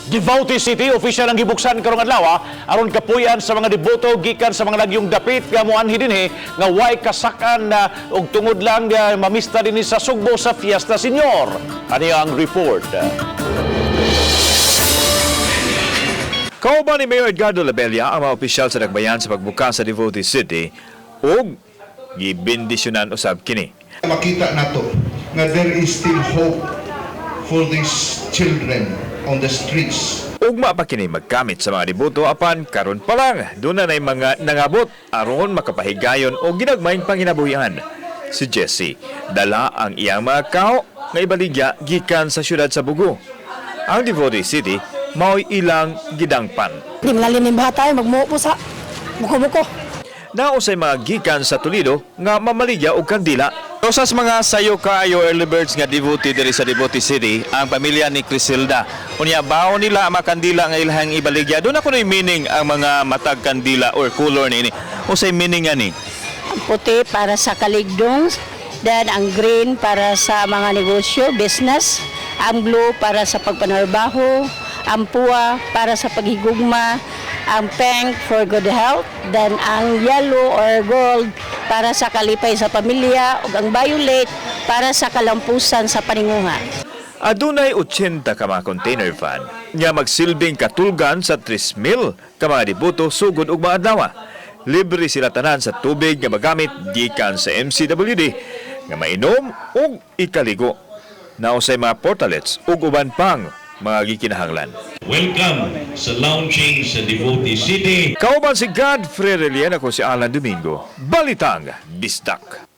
Devotee City official ang gibuksan karong adlaw aron kapuyan sa mga deboto gikan sa mga nagyong dapit nga moanhi dinhi nga way kasakan na og tungod lang nga mamista dinhi sa Sugbo sa Fiesta Senior. Ani ang report. Kauban ni Mayor Edgardo Labella ang mga opisyal sa Dakbayan sa pagbukas sa Devotee City ug gibendisyonan usab kini. Makita nato nga there is still hope for these children on the streets. Ugma pa kini magkamit sa mga deboto, apan karon pa lang duna nay mga nangabot aron makapahigayon o ginagmayng panginabuhian. Si Jesse dala ang iyang mga kao nga ibaligya gikan sa syudad sa Bugo. Ang Devotee City mao'y ilang gidangpan. Di malalim yung bata, magmuo po sa buko-buko. Nausay mga gikan sa Toledo nga mamaligya og kandila. Usa sa mga sayo kaayo early birds nga devotee diri sa Devotee City ang pamilya ni Crisilda. Unya baon nila ang mga kandila nga ilahang ibaligya. Duna kuno'y meaning ang mga matag kandila or color niini? Unsay meaning ani? Ang puti para sa kaligdong, then ang green para sa mga negosyo, business, ang blue para sa pagpanarbaho, ang pua para sa paghigugma, ang pink for good health, then ang yellow or gold para sa kalipay sa pamilya, ug ang violet para sa kalampusan sa paninguha. Adunay 80 ka mga container van nga magsilbing katulgan sa 3,000 ka mga deboto sugod ug maadlaw. Libre sila tanan sa tubig nga magamit gikan sa MCWD nga mainom ug ikaligo. Nausay mga portalets ug uban pang mga gikinahanglan. Welcome sa launching sa Devotee City. Kauban si Godfrey Relian, ako si Alan Domingo. Balitang Bisdak.